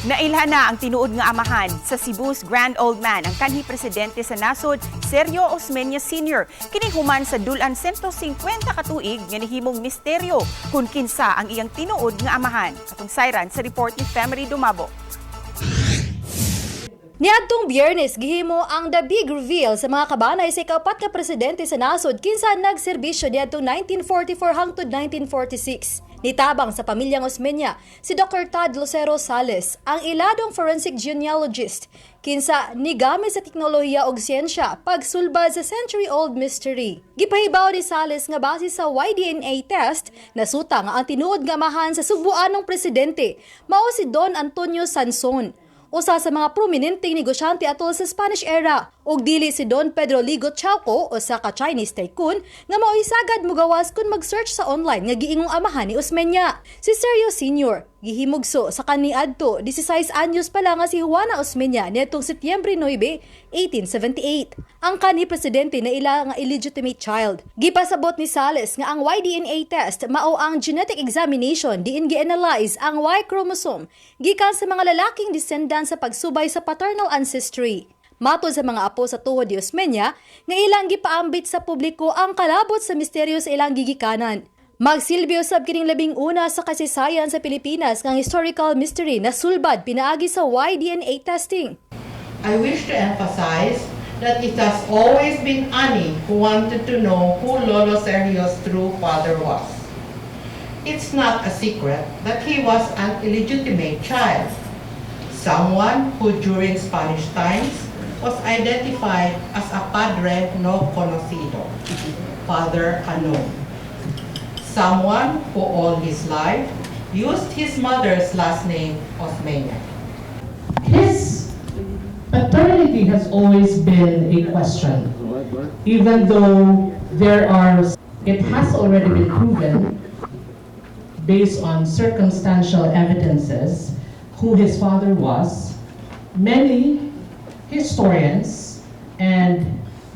Nailhan na ang tinuod nga amahan sa Cebu's Grand Old Man, ang kanhi presidente sa nasod, Sergio Osmeña Sr. Kini human sa dul-an 150 ka tuig nga nahimong misteryo kung kinsa ang iyang tinuod nga amahan. Atong sayran sa report ni Femery Dumabo. Niadtong Biyernes, gihimo ang The Big Reveal sa mga kabanay sa ikaapat nga presidente sa nasod kinsa nagserbisyo niadtong 1944 hangtod 1946. Nitabang sa pamilyang Osmeña si Dr. Todd Lucero Sales, ang iladong forensic genealogist, kinsa nigamit sa teknolohiya ug siyensya pagsulbad sa century-old mystery. Gipahibaw ni Sales nga base sa YDNA test, nasuta nga ang tinuod nga amahan sa sugbuanong presidente mao si Don Antonio Sanson, usa sa mga prominenteng negosyante atol sa Spanish era, ug dili si Don Pedro Ly Gotiaoco, usa ka Chinese tycoon nga mao'y sagad mugawas kung mag-search sa online nga giingong amahan ni Osmeña. Si Sergio Sr. gihimugso sa kaniadto 16 anyos pa lang nga si Juana Osmeña niadtong Setyembre 9, 1878. Ang kanhi presidente naila nga illegitimate child. Gipasabot ni Sales nga ang YDNA test mao ang genetic examination diin gi-analyze ang Y chromosome gikan sa mga lalaking descendant sa pagsubay sa paternal ancestry. Matod sa mga apo sa tuhod ni Osmeña nga ilang gipaambit sa publiko ang kalabot sa misteryo sa ilang gigikanan. Magsilbi usab kining 11 sa kasaysayan sa Pilipinas nga historical mystery na sulbad pinaagi sa YDNA testing. I wish to emphasize that it has always been Annie who wanted to know who Lolo Sergio's true father was. It's not a secret that he was an illegitimate child, someone who during Spanish times was identified as a padre no conocido, father unknown. Someone who all his life used his mother's last name, Osmeña. His paternity has always been a question, even though it has already been proven based on circumstantial evidences who his father was. Many historians and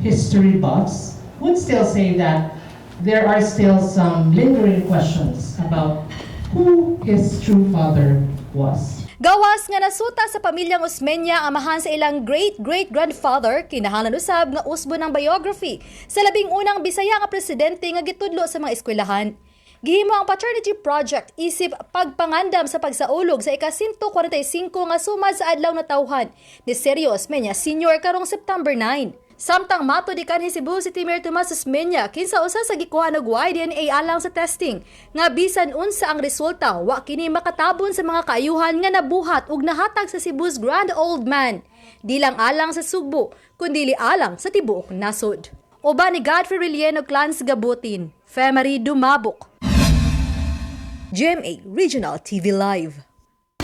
history buffs would still say that there are still some lingering questions about who his true father was. Gawas nga nasuta sa pamilyang Osmeña ang amahan sa ilang great-great-grandfather, kinahanglan usab nga usbon ang biography sa 11 Bisaya nga presidente nga gitudlo sa mga eskwelahan. Gihimo ang Paternity Project isip pagpangandam sa pagsaulog sa ika-145 nga sumad sa Adlaw Natawhan ni Sergio Osmeña Sr. karong September 9. Samtang matod ni kanhi Cebu City Mayor Tomas Osmeña, kinsa usa sa gikuha og YDNA alang sa testing, nga bisan unsa ang resulta, wa kini makatabon sa mga kaayuhan nga nabuhat ug nahatag sa Cebu's Grand Old Man. Di lang alang sa Sugbo, kundi alang sa tibuok nasod. Uban ni Godfrey Relleno, Clans Gabutin, Femery Dumabok. GMA Regional TV Live.